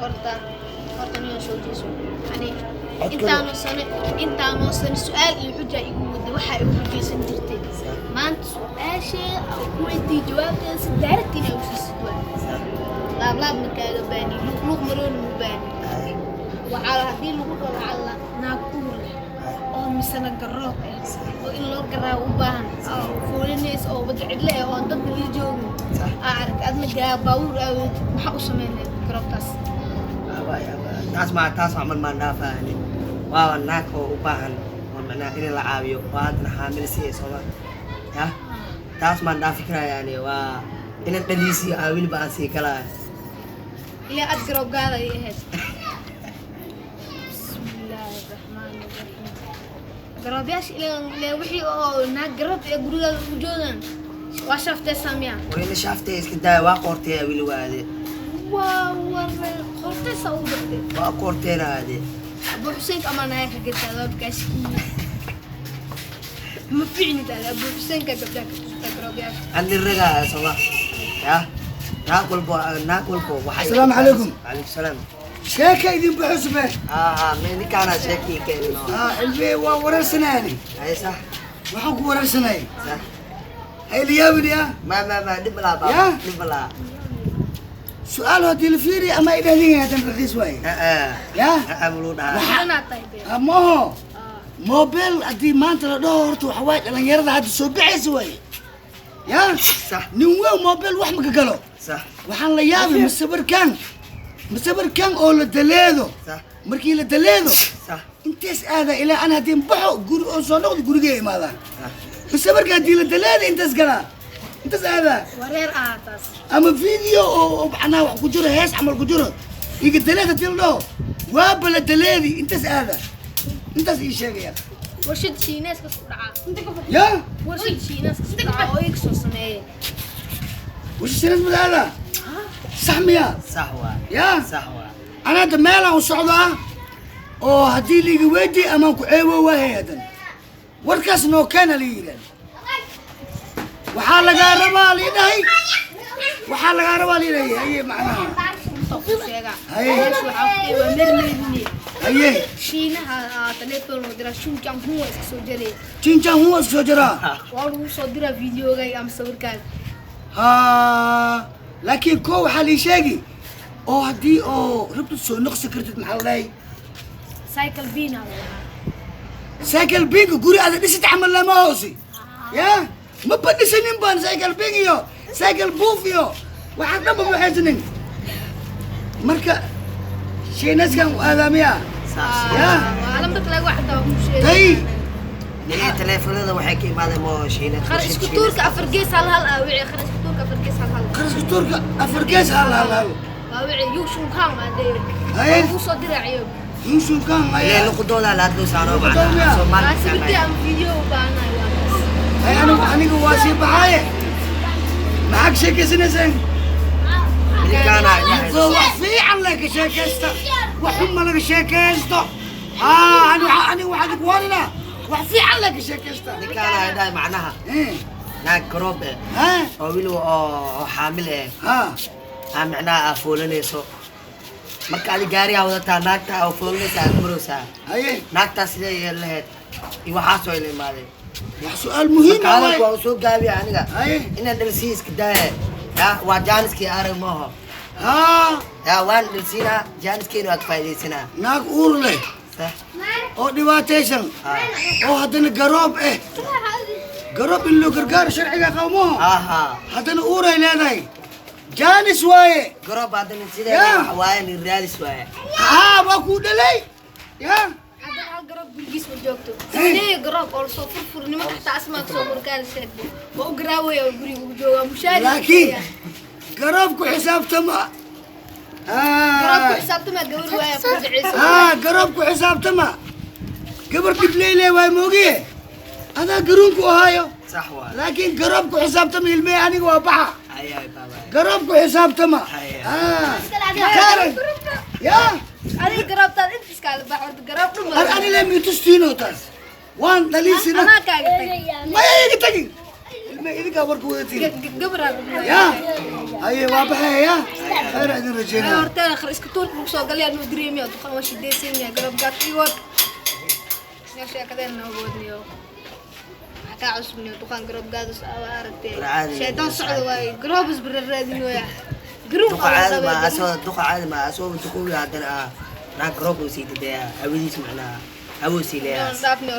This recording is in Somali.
Horta niyo soo jeeso ani intaanoo sano su-aal iyo xuja igu wada, waxaa igu xujaysan jirtay. Maanta su-aasheeda aan ku weydiiyey jawaabteeda si direct inaa u siisid waa. Laablaab ma kaaga baani, luuq luuq marooni ma baani. Waxaa haddii lagu dhaho lacalla naag uur leh oo misana garoob ah oo in loo garaabo u baahan oo foolinaysa oo wada cidle ah oo aan dadna la joogin aa aragtay, adna gaa baabuur aaweed, maxaa u samayn lahayd garoobtaas? Taas ma taas camal maan dhaafahani. Waa naag oo u baahan oo macnaha in la caawiyo oo haddana xaamil si ay sooma ya, taas maan dhaafi karayani. Waa inan dhaliisiyo aa weliba aan sii galaayo. Ilaa aad garoob gaada ay ahayd. Bismillaahi raxmaani raxiim. Garoobyaasha ilaa wixii oo naag garoob ee gurigaaga ugu joogaan waa shaftee saamiya. Warina shaaftay iska daaya, waa qoortee weli waade. Waa waray, qortaysa ugu dartay. Waa qoorteena aade. Abu Xuseenka ama naaya ka gataa baabkaaskii ma fiicni taada. Abu Xuseenka gabdhaha ka tusta garoobyaasha. Andi ragaa sooma ya, naag walbo, naag walbo waxay Asalaamu calaykum. Calaykum salaam. Sheeka idin buxusbe. Haa, me ninkaana sheekii keenino. Cilmi waa wararsanayani. Hay, sax. Waxaan ku wararsanayay. Sax. Hayliyaabin ya. Ma dhib malaa baaba. Ya? Dhib malaa. Su-aal haddii la fiiriyo ama ay dhahdin hadan raqiis waaye ya. Muluu dhahaa. Anaa tahay bee. Maho mobile haddii maanta la dhaho, horta waxa waaye dhalinyarada hadda soo baxaysa waaye ya. Sax. Nin weyn mobile wax maka galo. Sax. Waxaan la yaabay masawirkan oo la daleedo. Sax. Markii la daleedo, sax, intees aada ilaa ana haddii baxo guri oo soo noqdo gurigay imaadaan. Sax. Masawirka haddii la daleedo intaas galaa, intaas aadaa. Wareer ah taas. Ama video oo macnaha wax ku jiro, hees camal ku jiro, iga daleed haddii la dhaho, waaba la daleedi, intaas aada, intaas ii sheegaya. Warshad Shiineeska isku dhacaa. Ya. Warshad Shiineeska isku dhacaa oo iga soo sameeyay. Washa sinas madaada, sax miya? Sax waa. Ya. Sax waa. Ana hadda meelaan u socdaa oo haddii liiga weydii amaan ku ceebo waa hay-adan warkaas noo keena la yidhahda. Waxaa lagaa rabaa liidhahay, waxaa lagaa rabaa liidhahay. Haye, macnaha. Inta ku sheegaa. Haye. Meesha waxaa ku waa mermerine. Haye. Shiinaha telefoon loo diraa, shunkan huwa iska soo jaray. Jinjan huwa iska soo jiraa. Waa lagu soo diraa videogaaga ama sawirkaaga. Ha, laakiin ko waxaa lii sheegi oo haddii oo rabtid soo noqsi kartid, maxaa la dhahay? Cycle bin aa la dhahaa. Cycle binka guri aada dhisid camal lama hoosi ya, maba dhisanin baan cycle bin iyo cycle buuf iyo waxaan dhanba waxaysanin. Marka shiinaskan aadaamiya. Saas. Ya. Waa lambarka laga waxdaa ku sheegay. Tay. Nini taleefanada waxay ka imaadeen mo Shiina. Kharash isku tuurka afar gees hal hal aa wici, kharash isku tuurka afar gees hal hal. Qarashka tuurka afar gees hal hal hal. Waa wici yuushun kaan waa dee. Haye. Waa kuu soo diraaciyo. Yuushunkaan. Ilaa ayaa luqadooda la hadlo saano. Luqadooda macnaha miyaa? Soomaali. Waa sawirkii ama video u baahanahay waa taas. Hay, anigu waa sii baxaaye, maxaa ka sheekeysanaysaan? Ninkaana. So wax fiican le ka sheekaysta, wax xun ma laga sheekaysto. Haa, anigu waxaan ku waaninaa wax fiican le ka sheekaysta. Ninkaana ay dhahay macnaha naag garoob eh ha oo weliba oo xaamil eh aa macnaha aa foolanayso. Marka adi gaarigaa wadataa, naagta oo foolanaysa aad maraysaa. Haye. Naagtaas sidee yeel lahayd iyo waxaasoo ila imaadeen. Wax su-aal muhiim Marka ah hadalka waay. waa usoo gaabiya aniga. Haye. Inaan dhalsiin iska daaya ya, waa jaaniskii arag maaho. Ya, waan dhalsiinaa, jaaniskiina waa ka faaidaysanaa. Naag uur leh Sax. oo dhibaataysan oo haddana garoob eh, garoob in loo gargaaro sharciga qawmaho. Haddana uuray leedahay, jaanis waaye. Garoob haddana sidee? Ya. Waxa waaye nin raadis waaye. Haa, waa kuu dhalay ya. Haddana hal garoob gurigiis ma joogto. Sidee garoob oo lasoo furfur nimanka xataa asmaa kasoo furkaala sheegbo. Waa u garaawaya oo guriga ugu joogaa mushaari. Laakiin garoob ku xisaabtama. Garoob ku xisaabtama gabar waaya ku dhacaysa. Haa, garoob ku xisaabtama gabar dhibleyle waay moogiye, adaa garuunku ahaayo. Sax waaye. Laakiin garoob ku xisaabtama ilmee, aniga waa baxa. Ay ay baaba. Garoob ku xisaabtama. Haya. Kaaran ya. Adiga garoobtaad inta iskaala bax horta garoob dhuma. Ar ani le mitustiino taas waan dhaliisina. Anaa kaaga tag. Maya, iga tagin ilme, idinkaa warka wadatiin. Gabaraa. Ya. Haye, waa baxaya, khayr idin rajeynaya. Horteeda khar iska tuurka lagu soo galay anuu dareemiya, duqan waa shidaysan yahay. Garab gaad iwood yaa sheekadeen nooga wadniyo, maxaa kaa cusubniyo? Duqan garab gaadus aragtee? War caadi. Shaydaan socda waaye, garoobis bara raadinooya garoon. Duqa caadi ma asoo, duqa caadi ma asoo, duquu haddana naag garoob uu sii dadeeyaa hawadiis, macnaha hawuu sii leeyahay. Dhaafniyo.